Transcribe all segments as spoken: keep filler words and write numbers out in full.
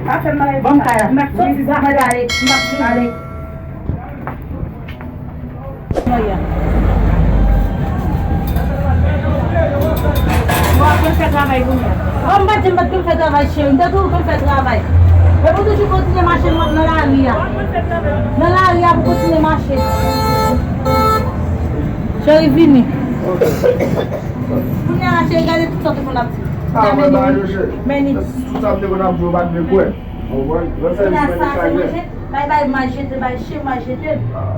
Pa fè m bagay konsa. Ban m kay la. M ap soti sa. Mwen ale. M ap ale. Bon, apre fè travay kounye a. Bon, m pa di m pa t konn fè travay, cheri. M te toujou konn fè travay. E pou toujou kontinye mache nan, nan lari a. Nan lari a pou kontinye mache. Cheri, vini. Kounye a, cheri, gade tout sa w te konn ap di. Ah, mwen ba yo, cheri. Men ni. Tout sa m te konn ap di, yo pa t vle kwè. Ou konprann? Lè w fè li, sa, se manje. Bay, bay, m al jete, bay chen, m al jete.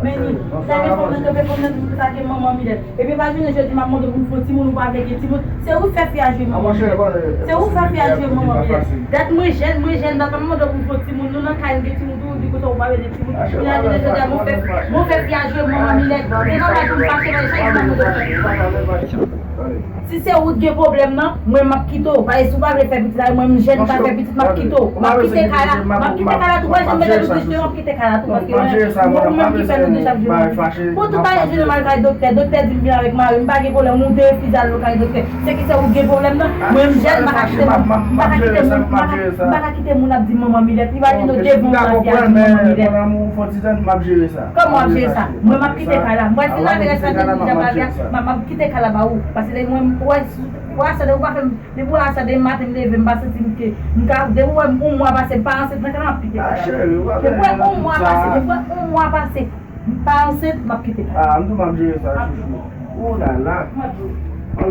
Men ni. Sa gen fòm nan kanpe, fòm nan di sa ke manman Milèt. Epi pa vini jodi m ap mande pou m fè yon timoun, ou pa vle gen timoun. Se ou fè fi a jwe manman Milèt. Se ou fè fi a jwe manman Milèt. Dat mwen jèn, mwen jèn, dat mwen mande pou m fè yon timoun. Nou nan kay, nou gen timoun tou, ou di konsa ou pa vle gen timoun. Kounye a vini jodi a, mwen fè, mwen fè fi a jwe manman Milèt. Se nòmal pou m fache, men chak jou m ap mande pou m fè. Si se ou ki gen pwoblèm nan, mwen m ap kite w. Paske si w pa vle fè pitit avè mwen, m jèn, m pa fè pitit, m ap kite w. M ap kite kay la, m ap kite kay la tou. Wè jan m mete nou touche, m ap kite kay la tou, paske mwen, mwen menm ki fè nou deja jwe. Bon, tout bagay jere mal kay doktè. Doktè di m vin avèk mari m, pa gen pwoblèm, ou te refize al kay doktè. Se ki se ou gen pwoblèm nan, mwen m jèn, m pa ka kite moun, m pa ka kite moun, m pa ka, m pa ka kite moun ap di manman Milèt. Imajine w devan w nan fi a di manman Milèt. Kòman w ap jere sa? Mwen m ap kite kay la. Mwen fin lave rès la depi jan m lave a, m ap, m ap kite kay la ba ou. Paske mwen, wè, wè sa, ou pa fè m Depi w wè sa, depi maten m leve, m pa santi m ke, m ka, depi w wè m yon mwa pase, m pa ansent nan kay la, m ap kite kay la. Depi w wè yon mwa pase, depi w wè yon mwa pase, m pa ansent, m ap kite kay la. Ah, m tou m ap jere sa, chouchou. Ou la la. M ap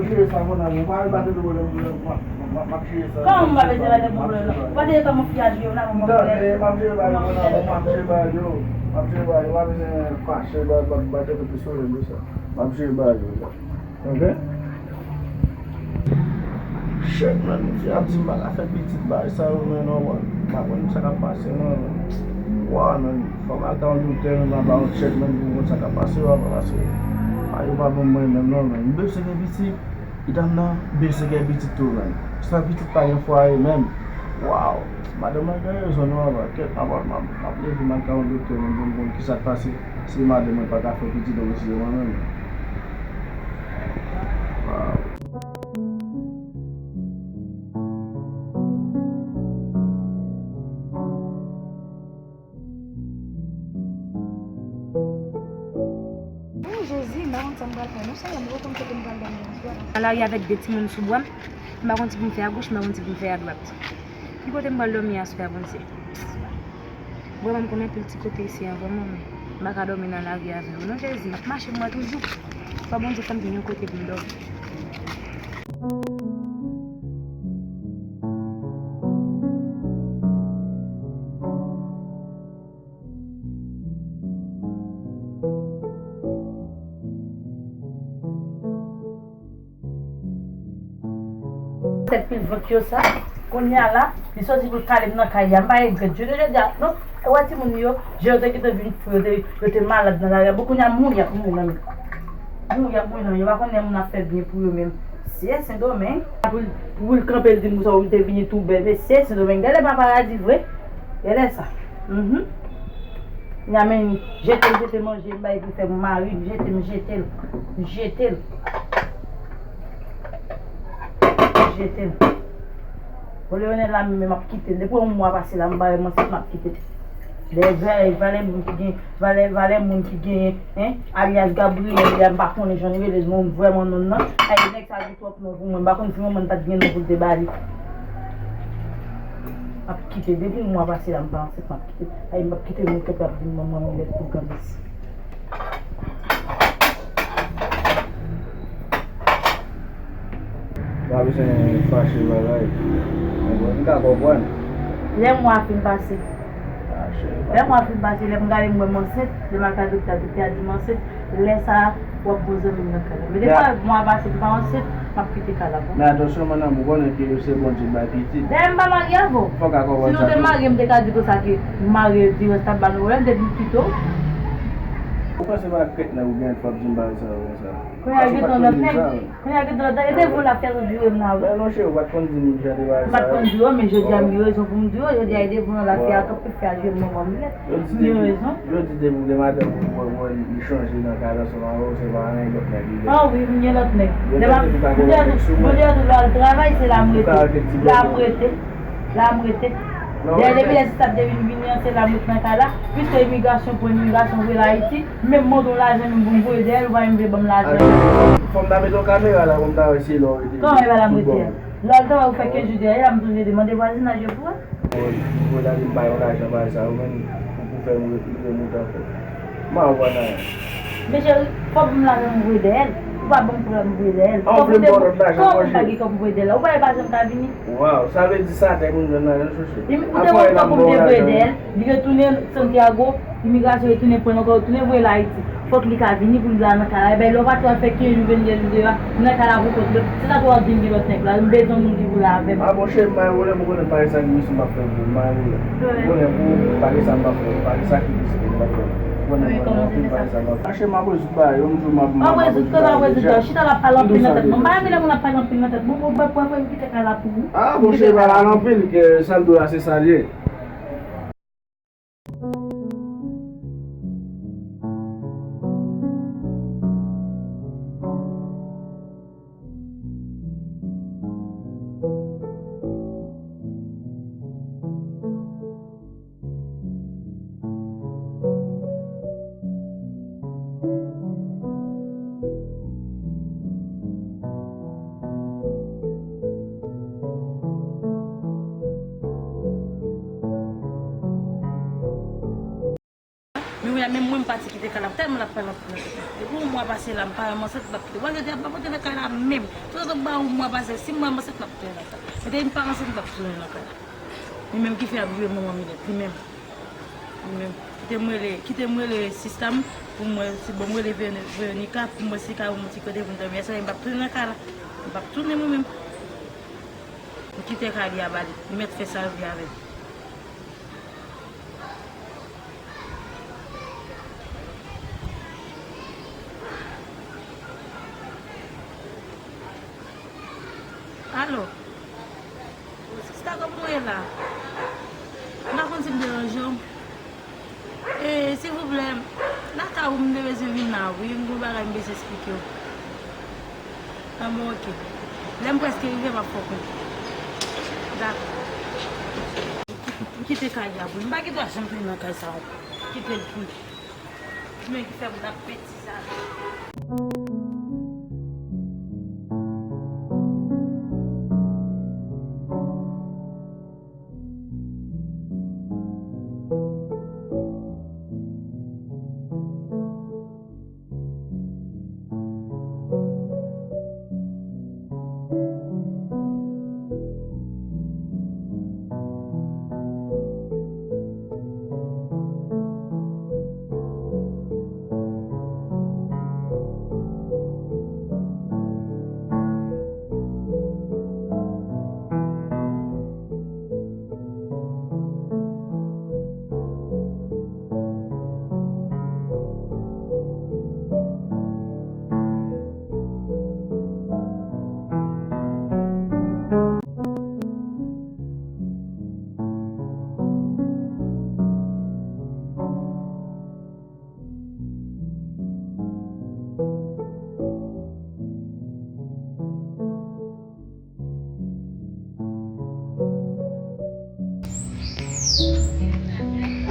jere sa, mon amour. Pa, pa gen pwoblèm, m ap, m ap, m ap jere sa. Kòman m pa bezwen pa gen pwoblèm? Ou pa tande kòman fi a jwe yo la, manman Milèt? M ap jere bagay yo, mon amour, m ap jere bagay yo. M ap jere bagay yo, pa bezwen fache, pa, pa, pa gen pwoblèm de sa. M ap jere bagay yo la. Ok? Shit, man, fi ap di m pa ka fè pitit, bagay sa yo, men non, man. M pa konn sa k ap pase, non. Wa, man, fò m al ta yon doktè, men m ap ba yon tchèk, man, pou m konn sa k ap pase, wa, paske pa yo pa ban m mwen menm, non, man. M bezwen gen pitit, medam nan bezwen gen pitit tou, man. San pitit pa gen fwaye, menm. Waw, madanm mwen gen rezon, non, papa. Kèt, papa, m ap, m ap leve, m al ta yon doktè, man, pou m konn ki sa k pase. Si madanm mwen pa ka fè pitit, oubyen si se mwen menm. Waw. Oh, Jezi, m pa konn sa m pral fè non, Senyè, m poko konn kote m pral dòmi aswè a. Nan lari avèk de timoun sou bra m, m pa konn si pou m fè agoch, m pa konn si pou m fè adwat. Ki kote m pral dòmi aswè a, Bondye? Vrèman, m konn anpil ti kote isi a, vrèman, men m pa ka dòmi nan lari avè yo non, Jezi. M ap mache m wè toujou. Fò Bondye fè m jwenn yon kote pou m dòmi. Tèt pil vant yo sa. Kounye a la, li soti pou l kale m nan kay la. M pa regrèt jounen jodi a, non. E wè timoun yo, je yo te gentan vin fou, yo te, yo te malad nan lari a. Bon, kounye a mouri ap mouri nan men. Mouri ap mouri nan men. Yo pa konnen moun ap fè byen pou yo menm. Seyè Sendomeng. Pou l, pou l kanpe, l di m konsa, ou te vini tou bèl. Mesye Sendomeng, gade pa paradi vre. Gade sa. Mhm. Nyamen, jete l, jete manje, m bay pou fè pou mari m, jete m, jete l, m jete l, m jete l. Olye Leonel la, men m ap kite l. Depi yon mwa pase la, m bare m ansent, m ap kite l. Lè valè, valè moun ki gen, valè, valè moun ki genyen, en, alyas Gabriel, ya m pa konnen jan li rele, non, vrèman non nan. Ay, nèg sa gen twòp non pou mwen. M pa konn si manman l pa t gen non pou l te ba li. M ap kite. Depi yon mwa pase la, m pa ansent, m ap kite. Ay, m ap kite moun kanpe ap di m manman Milèt pou granmesi. Pa bezwen fache bagay. Konprann? M ka konprann. Lè mwa a fin pase. Lè mwa a fin pase, lè m gade m wè m ansent, lè m al kay doktè a, doktè a di m ansent. Lè sa a, w ap bon zanmi m nan kay la. Men depi mwa a pase m pa ansent, m ap kite kay la pou ou. Men atansyon, mon amour, ou konnen ke se Bondye k bay pitit. Dayè m pa marye avè w. Fòk a konprann sa tou. Si nou te marye, m te ka di konsa ke marye, divòs t ap ba nou pwoblèm, depi m kite w. Ou panse m ak kèk nèg ou gen fòk di m bagay sa yo konsa? Kounye a gentan lòt nèg. Kounye a gentan lòt nèg. E devan l ap fè tout jure m la wi. Men non cheri, ou pa t konn di m jan de bagay sa yo. M pa t konn di w, men jodi a m gen rezon pou m di w. Jodi a e devan l ap fè a kanpe fè a jwe manman m nèt. Yo di depi, yo di depi w gen madanm ou, ou, ou, li chanje nan kay la ansanm avè w, se pa anyen lòt nèg li gen. Ah wi, m gen lòt nèg. Lè m ap, m di a tou, m di a tou lè w al travay, se la m rete. La m rete. La m rete. Dèyè depi lè sista te vin vini an, se la m ret nan kay la. Piske imigrasyon pran imigrasyon voye l Ayiti, menm mande w lajan menm pou m voye dèyè l, ou pa menm vle ban m lajan. Fò m ta mete yon kamera la pou m ta wè si lè w rete. Kòman e pa la m rete a? Lè w travay ou fè kenz jou dèyè la, m toujou rete mande vwazinaj yo pou wè. Bon, pou w ta di m pa yon lajan bagay sa yo menm, pou, pou fè m rive moute ankò. M a wè nan. Men cheri, fò pou m lajan m voye dèyè l. Ou pa ban m pwoblèm voye dèyè l. An vle m ba w lòt lajan, monchè. Kòman m pa gen kòb voye dèyè l la? Ou pa wè l pa janm ka vini? Waw, sa vle di sa tè moun jwenn nan yo chouchou. Ou te ban m kòb pou m te voye dèyè l, li retounen Santiago, imigrasyon retounen pran l ankò, retounen voye l Ayiti. Fòk li ka vini pou li la nan kay la. Ebyen, lè w pati w al fè kenz jou, venndè jou deyò a, nan kay la pou kont li. Se sa tou w ap di m gen lòt nèg la, m bezwen moun ki pou la avè m. A monchè, m pa gen pwoblèm, ou konnen m pa gen sakrifis m p ap fè pou ou, m pa gen pwoblèm. Ou konnen pou ou, m pa gen sa m p ap fè, m pa gen sakrifis m p ap fè. Ou konnen mwen gen anpil bagay sa m ap fè. Mache m ap rezoud bagay yo, m di w m ap, m ap rezoud kòman w ap rezoud yo. Chita l ap pale anpil nan tèt mwen. M pa renmen lè moun ap pale anpil nan tèt mwen. Bon, bon, bon, bon, m kite kay la pou ou. A, monchè, pa pale anpil, ke sa l dwe a, se sa l ye. Men wi, menm mwen m pati kite kay la, tèlman l ap pale anpil nan tèt mwen. Depi yon mwa pase la, m pa wè m ansent, m p ap kite. Wè, jodi a, m p ap antre nan kay la menm. Toutan m ba yon mwa pase, si m wè m ansent, m ap tounen nan kay la. Men depi m pa ansent, m p ap tounen nan kay la. Li menm ki fè ap jwe manman Milèt, li menm. Li menm. Kite m rele, kite m rele sista m, pou m wè si, bon, m rele Vero-, Veronica, pou m wè si li ka ban m yon ti kote pou m dòmi. Yèswa, m p ap tounen nan kay la. M p ap tounen mwen menm. M kite kay li a ba li. Li mèt fè sa l vle avè l. Alo. Sista, kòman w ye la? M pa konn si m deranje w. E, silvouplè, lakay ou m te bezwen vin la, wi, m gen yon bagay m bezwen esplike w. A bon, oke. Lè m prèske rive, m ap fè w konnen. Dakò. M kite kay la pou li. M pa gen dwa janm tounen nan kay sa ankò. Kite l pou li. Men ki fè moun ap pèdi sa.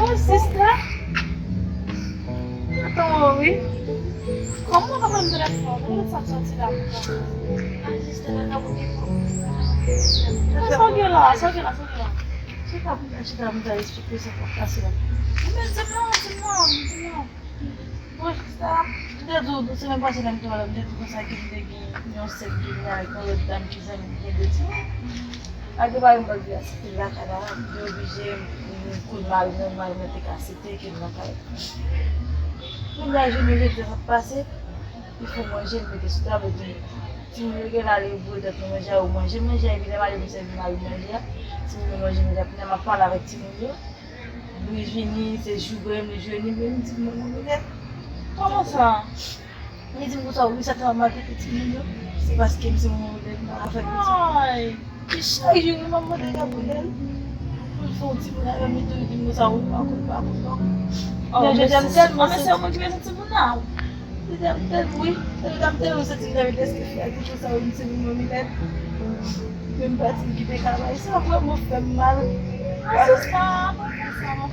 Oh, sista! Mwen tann ou, wi. Kòman w ap pran m telefòn? Mwen sa soti la pou sa. Ah, sista, la ka pou gen kòb. Sa w gen la? Sa w gen la? Sa w gen la? Chita pou ta, chita pou ta esplike sa k ap pase la. Mwen di m non, di m non, di m non. Bon, sista, m te di w, semèn pase la, m te wè la, m te di w konsa ke m te gen yon sèt ki vini avèk yon lòt dam ki zanmi m, gen de timoun. Malgre mari m pa t vle aksepte l lakay la, m te oblije, m, m kouri mari m, mari m te ka aksepte ke m lakay la. Kounye a, jounen jodi a, sa k pase, li fè w manje, l mete sou tab, epi timoun yo gen la, li voye tèt nou manje a, yo manje, manje a, epi lè mari m sèvi mari m manje a, timoun yo manje, manje a, kounye a, m ap pale avèk timoun yo. Bri vini, se jou grenn, li jwenn li, men m di, "Manman Milèt, kòman sa?" Li di m konsa, "Wi, sa te mal trete timoun yo. Se paske m se manman Milèt, m pa ka fè piti." Ay, ki chay jure manman de Gabriel. Pou l fè yon timoun avè m, li toujou di m konsa, "Wi, m pa konn, m pa konn, non." Oh, men jodi a, m tèlman santi. An, men se yon moun ki bezwen timoun nan. Li di m tèl, wi, jodi a, m tèlman santi m t anvi deske fi a di konsa, "Wi, m se manman Milèt." Men m pati, m kite kay la. Sa vrèman fè m mal. Sista, pa fè sa, non.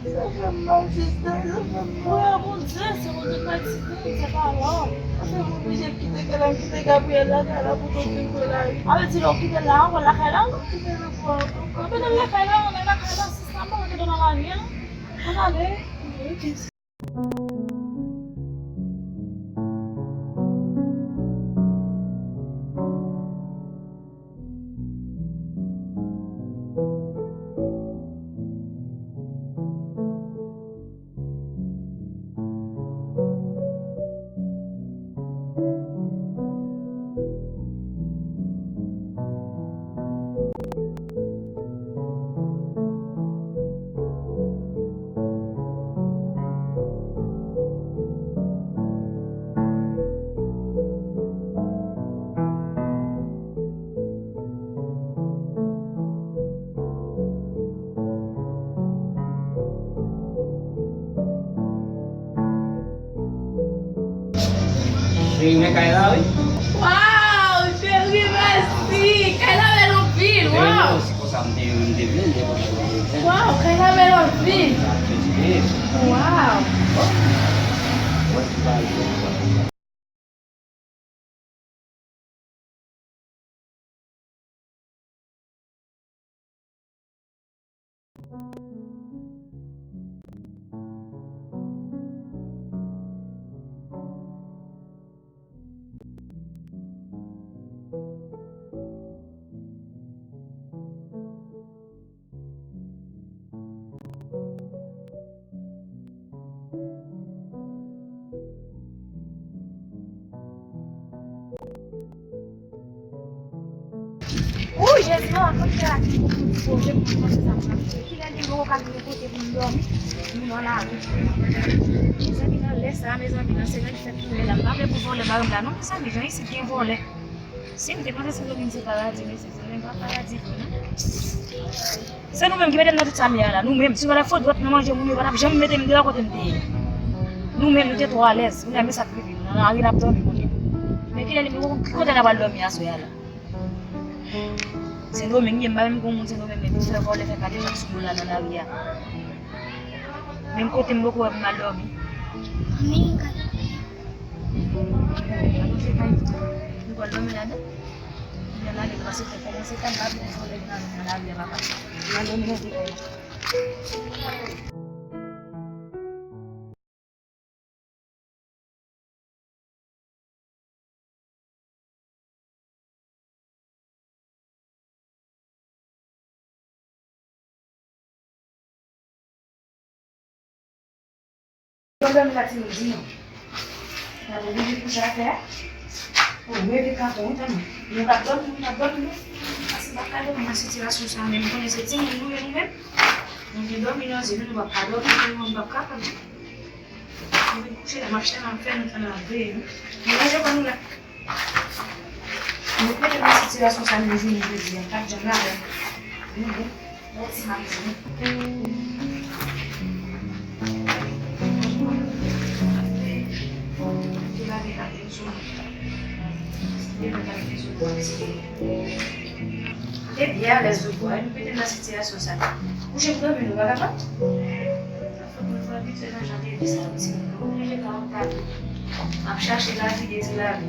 Sa fè m mal, sista, sa fè m mal. Wè, Bondye, se Bondye k bay ti moun, se pa lòm. Sa fè m oblije kite kay la, m kite Gabriel lakay la pou kontinye lari. A vle di lè w kite l la, w al lakay la? M kite l pou al ankò. Ou kite l lakay la, ou nan lakay la, sista, m pa vle kite w nan lari a. Ann ale. Cheri, men kay la, wi. Waw, cheri, mèsi. Kay la bèl anpil, waw. Mèsi, konsa m te, m te vle, m te konsa m te vle. Waw, kay la bèl anpil. Waw. Ou Jezi, non, akote a ki pou kote pou mwen sa mwen fè. Kilè li yo ka gen kote pou m dòmi? Moun nan lari. Mezanmi, nan lè sa, mezanmi, nan semèn fèt nou ye la. M pa vle pou vòlè ba m la, non, mezanmi, jan isit gen vòlè. Si m te panse Sendomeng se paradi, mesye, Sendomeng pa paradi vre, non. Se nou menm ki mete m nan tout sa m ye a la. Nou menm, si nou pa t ap fout dwèt nan manje moun yo, pa t ap janm mete m deyò kote m te ye. Nou menm, nou te twò alèz. Kounye a, men sa k rive nou. Nan lari n ap dòmi kounye a. Men kilè li, men ki kote n ap al dòmi aswè a la? Sendomeng ye, m pa menm gen moun Sendomeng, men pou fè vòlè, fè kadejak sou moun la nan lari a. Menm kote m poko wè pou m al dòmi. Ann fè kay tou. Nou pral dòmi ladan. Kounye a n ale, paske fè kòmanse ta, m pa vle pou vòlè nan, nan lari a, papa. N al dòmi nan vye kay la. Pwoblèm la ti nou di non. N ap oblije kouche atè a. Ou reve kapon wi, tann mwen. Nou p ap dòmi, nou p ap dòmi non. Paske m p ap ka dòmi nan sitiyasyon sa menm. M konnen se timoun nou ye nou menm. Nou gen dòmi nan zye nou, nou p ap ka dòmi, nou p ap kapab. Nou vin kouche la, m ap chita, m ap fè nou, fè nou ap veye nou. Nou ranje kò nou la. Nou mete nan sitiyasyon sa nou jwenn jodi a, n p ap janm ladan. Nou bon, bon ti maten. Te byen alèz lòt bò, nou mete nan sitiyasyon sa. Kouche pou dòmi, nou pa kapab. Fòk mwen fè abitye nan jan de vi sa yo, timoun yo oblije ka ap pale. M ap chache lavi, de ti lavi.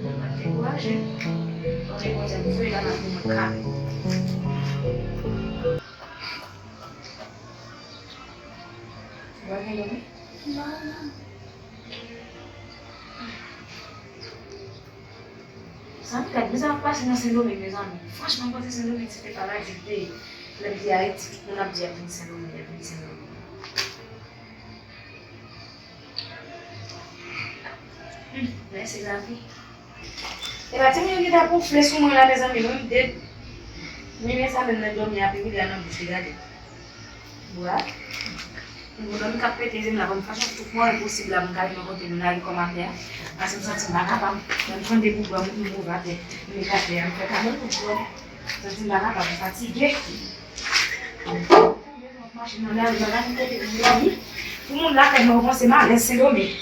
M ap dekouraje. Konnen Bondye ap voye la nan moman kare. Ou pa gen dòmi? Non, non. Zanmi, gad, mezanmi, ap pase nan Sendomeng, mezanmi. Franchman, m panse Sendomeng se te paradi l te ye. Lè m te Ayiti, moun ap di y ap vin Sendomeng, y ap vin Sendomeng. Hmm, men se lavi. Epa, timoun yo gentan ap wonfle sou mwen la, mezanmi, mwen m ded. Men, men sa menm nan dòmi a, pi ri la nan bouch li, gade. Bwa. Yon dòmi k ap pete zye m la, ban m fason tout mwayen posib la pou m ka rive kote nou la, ri kòm atè a. Paske m santi m pa kapab. Lè m tande boubwa m, m wouv atè, m met atè a, m fè kabòn pou dòmi. M santi m pa kapab, m fatige. M bezwen ap mache nan lari, pa gen kote pou m dòmi. Pou moun lakay mwen, yo panse m alèz Sendomeng.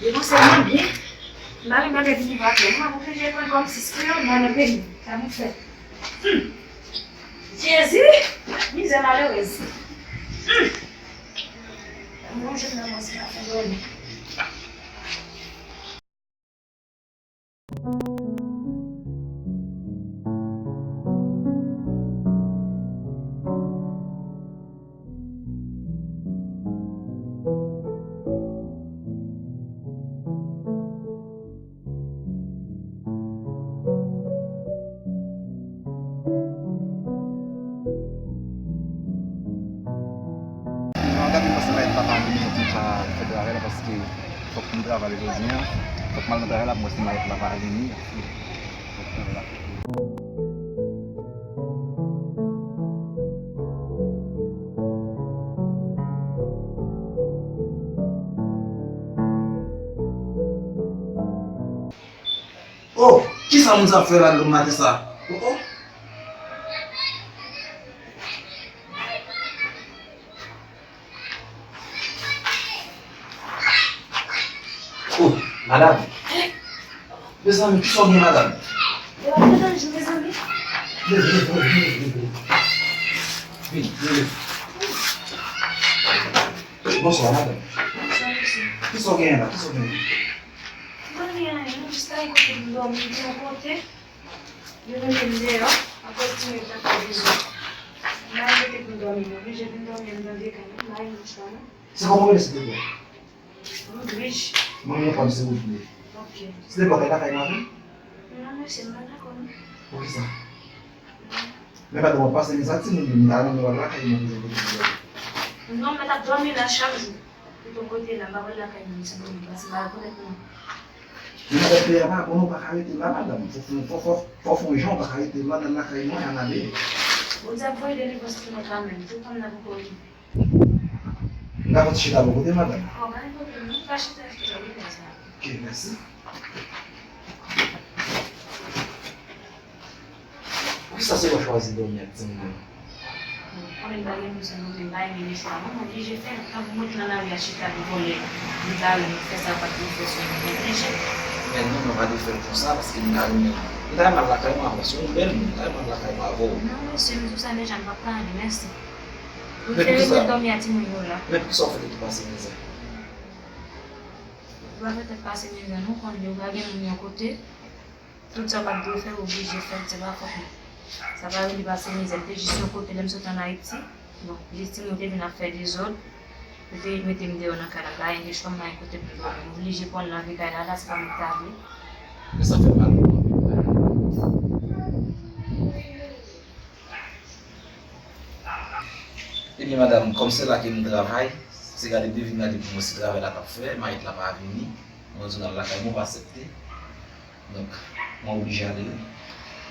Yo panse mwen byen. M pa gen bagay pou m viv atè. Mwen oblije pran kòm sis kilo m nan peyi m. Sa pou m fè? Jezi! Mizè malerèz. Mwen jwenn nan mwen se pa fè dòmi. Mwen gade m panse mayèt la pa vini, epi pa fè travay la, paske fòk m travay jodi a. Fòk m al nan travay la pou m wè si mayèt la pa vini. Oh, kisa moun sa ap fè la granm maten sa? Oh, oh. Oh, madanm. Mezanmi, kisa w gen, madanm? Yo ap deranj ou, mezanmi. Leve, leve, leve, leve, leve. Vini, leve. Bonswa, madanm. Bonswa, mesye. Kisa w genyen la? Kisa w genyen? Mwen gen anyen, non, jis kay kote m dòmi, gen yon kote. Yo mete m deyò, akoz timoun yo t ap fè dezòd. M pa gen kote pou m dòmi, m oblije vin dòmi anndan de kay la, m pa gen lòt chwa, non. Se kòman w rele, silvouplè? Rodrige. Manmi w pa m se Rodrige. Ok. Se te bò kay lakay mwen avè m? Non, mesye, m pa dakò, non. Poukisa? Men madanm, w ap pase mizè ak timoun yo, m ta renmen w al lakay mwen pou jwenn kote pou dòmi. Non, mwen t ap dòmi la chak jou. Ou t kote la, m pa pral lakay moun, se pou mwen, paske m pa rekonèt moun. Men madanm, peyi a pa bon, non, w pa ka rete la, madanm. Fò, fò, fò, fò, fò fè yon jan, w pa ka rete la nan lakay mwen, Anabel. Bondye ap voye delivrans pou nou kanmenm. Tout fanm nan poko rive. M ka fè ti chita bò kote, madanm? Oh, pa gen pwoblèm, non, pa chita, chita, wi, konsa. Ok, mèsi. Poukisa se ou chwazi dòmi ak timoun yo? Bon, konnen m pa gen moun sou mwen, men m pa renmen chwa, non, m oblije fè l. Tankou mwen te nan lari a chita pou vòlè, m ta renmen fè sa, pa t pou fè sou mwen, m oblije. Men non, mwen pa te fè l konsa, paske m ta renmen, m ta renmen al lakay mwen avè w. Se yon bèl moun, m ta renmen al lakay mwen avè w. Non, mesye, m di w sa deja, m p ap ka ale, mèsi. Ou prefere mwen dòmi ak timoun yo la. Men poukisa w fè tèt ou pase mizè? Ou pa fè tèt pase mizè, non, konnen ou pa gen moun yon kote. Tout sa w pa t dwe fè, ou oblije fè l, se pa fòt mwen. Sa pa rele pase mizè, m te jis yon kote lè m sot ann Ayiti. Bon, jis timoun te vin ap fè dezòd, yo te mete m deyò nan kay la, m pa gen chwa, m pa gen kote pou m dòmi. M oblije pran nan vye kay la, la se pa mwen ki ta vle. Men sa fè mal pou mwen. Ebyen, madanm, kòm se la ke m travay, se gade depi m gade pou mwen si travay la t ap fè, mayèt la pa vini, mwen di w n al lakay mwen, ou pa aksepte. Donk, mwen oblije ale wi.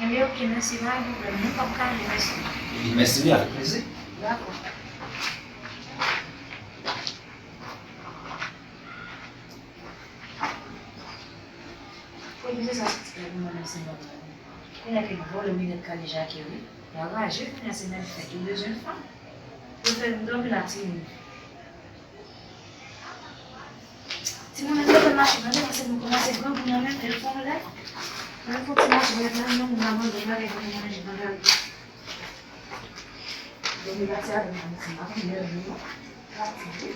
Enben, oke, mèsi, pa gen pwoblèm. Nou p ap ka ale, mèsi. Ebyen, mèsi wi, avèk plezi. Dakò. Polis sa soti la pou mwen nan senk òd la. Kounye a ke vòlè Minèt Kalejake wi. Y a raje kounye a se mèt fèt. Yo bezwen fanm. Yo fè m dòmi la timoun. Timoun nan devan machin nan, depanse nou kòmanse grangou nan men, el fè yon lè. Nan fon ti machin nan, nan moun nan manje, nan lè manje nan lari. Dòmi pati avè m nan machin nan, kounye a nou fatige.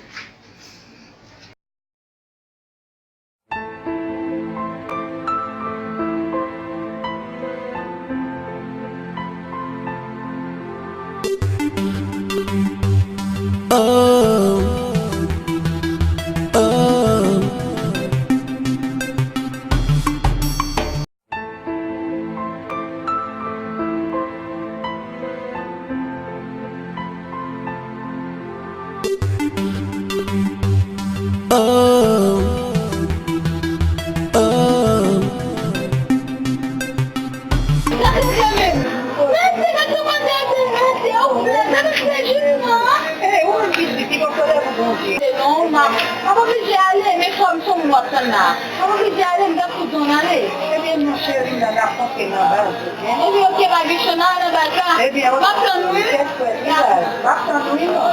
Oh, oh. Oh, oh. Se nòmal. M ap oblije ale, men fò m se w m ap tann la. M ap oblije ale, m t ap fout zòn ale. Ebyen, non, cheri, m nan rakonte nan baz, oke? Ebyen, oke, pa gen chan, n al nan baz la. Ebyen, oke. M ap tann ou, wi. M ap tann ou, wi, non.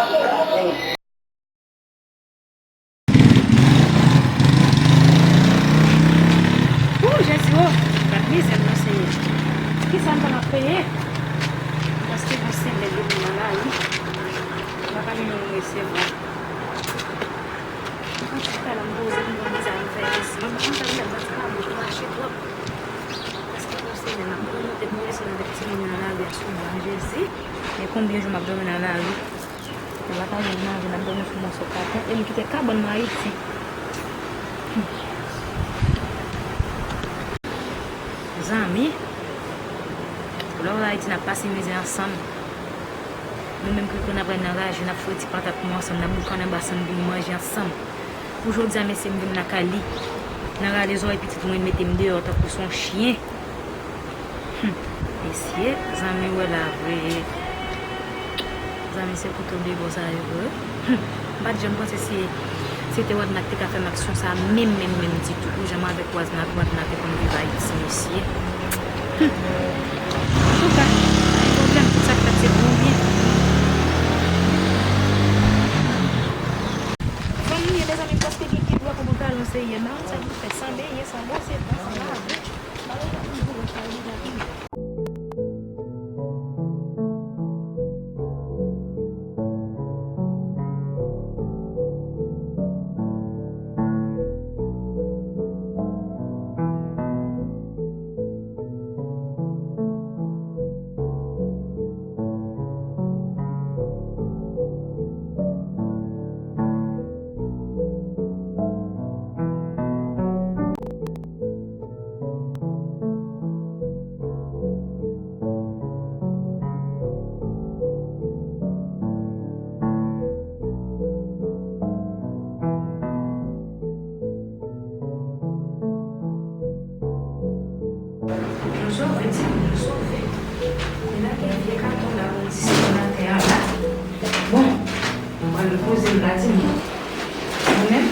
Ooh, Jezi, oh, gad mizè m nan, Senyè. Kisa m konn ap peye? E konbyen jou m ap dòmi nan lari? Mwen pa ka jwenn manje, m ap dòmi sou mòso katon e m kite kabann mwen Ayiti. Hmm. Zanmi, lè w al Ayiti, n ap pase mizè ansanm. Nou menm krikri, n ap pran nan raje, n ap fredi patat nou ansanm, n ap boukannen anba sann pou nou manje ansanm. Pou jodi a, mesye, m vin lakay li. Nan rale zòrèy pitit mwen, mete m deyò tankou se yon chen. Hmm. Mesye, zanmi wè la vre. Zanmi, se pou tonbe bò sa yo vre. Hmm. M pa t janm panse se, se te Wadna ki te ka fè m aksyon sa a, menm, menm, menm ditou. Pou jan m avèk Wadna, Wadna te konn viv Ayiti, mesye. Hmm. Antouka, pa gen pwoblèm, tout sa k fèt se pou yon byen. Fanm li ye, mezanmi, m prèske gen ki dwa pou pantalon serye, nan sa ki fè san benyen, san bwose dan, san lave. Nou sove, timoun, nou sove. Men la gen vye katon la, moun dispon atè a la. Bon, mwen pral poze m la, timoun. Ou menm?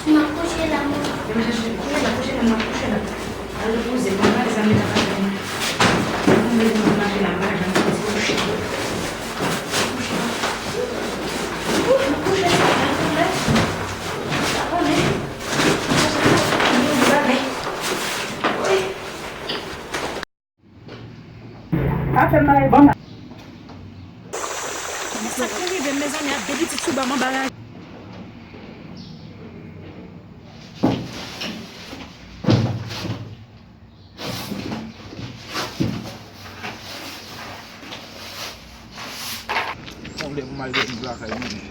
M ap kouche la, manman. Demen chèche, kouche la, kouche la, m ap kouche la. Al repoze, mwen gade sa m gentan fè pou mwen. Mwen mete mwen mache la, m pa janm soti kouche. Kouche. Ou, m kouche sa, m ap kouche. Sa konnen. Sa konnen. Wi. Pa fè m mare, ban m. Men sa k rive m, mezanmi, ak de pitit sou ba m anba raje. Yon lè pou m al gen pitit lakay mwen.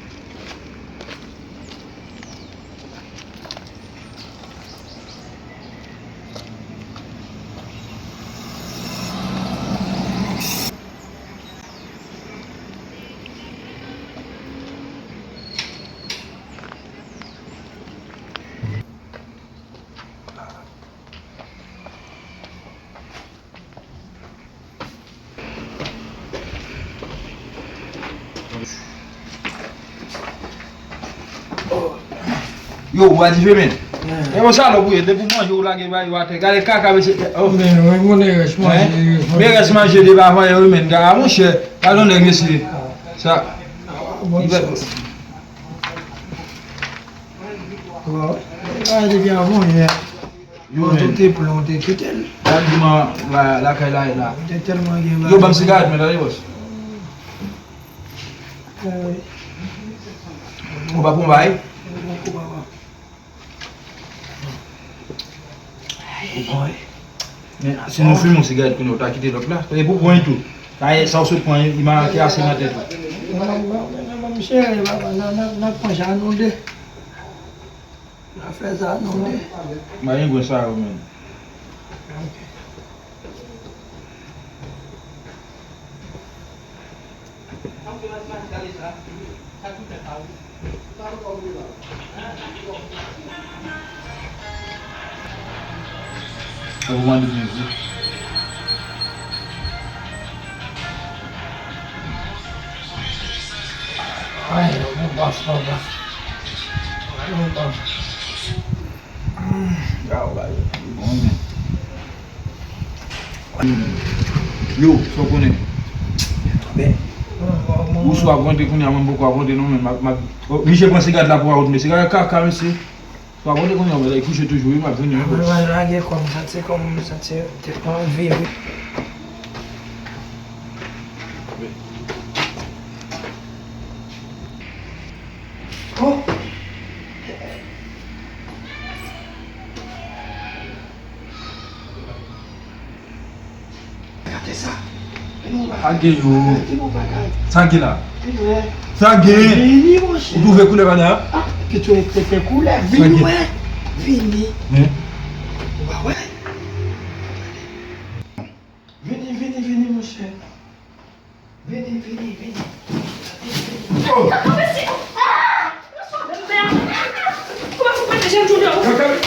Yo, ou pa dife, men. E bon, salòp ou ye, depi w manje, ou lage bay yo atè. Gade kaka, mesye. Oh. Men, men, men rès manje, rès manje. Men rès manje de pa vanyan, wi, men. Gade, monchè, gade yon nèg, mesye. Sa. Bon, Waw. Bagay depi avan yè. Yo, men. Te plon, te kite l. Gad di man la, lakay la, la. Te tèlman gen bagay. Yo, ban m sigarèt, men, tande, bòs. Ou pa pran bagay? Men, si nou fimen yon sigarèt kounye a, ou ta kite lòt la. E pou pran tou. Sa, sa w sot pran, li make ase nan tèt ou. Nan, nan, nan, nan, misye, papa, nan, nan, nan pran jan nou de. Nan fè sa nou de. Mwen gen gwen sa yo, men. Ok. Sa pou mande mizik. Ay, yon bon bas, bon bas. Yon bon bas. Yo, sa w konnen? Ou sou ap rantre kounye a, mwen poko ap rantre non, men m ap, m ap, oh, misye pran sigarèt la pou a wot, mesye. Gade kaka, mesye. Sou ap rantre kounye a, mwen kouche toujou, wi, m ap vini, wi, bòs. Mwen lage kò m, santi kò m, santi tèt mwen anvi, wi. Oh! Gade sa! Men nou Sa gen yo. Ki bon bagay. Sa gen la. Vin wè. Sa gen. Vini, monchè. Ou twouve koulè pa la? Ah, pito e tete koulè. Sa Vini gen. Wè. Vini. Hein? Ou pa wè? Vini, vini, vini, monchè. Vini, vini, vini. Kaka mesye. Ah! Mesye, menm mè. Kòman pou mete Jean Junior?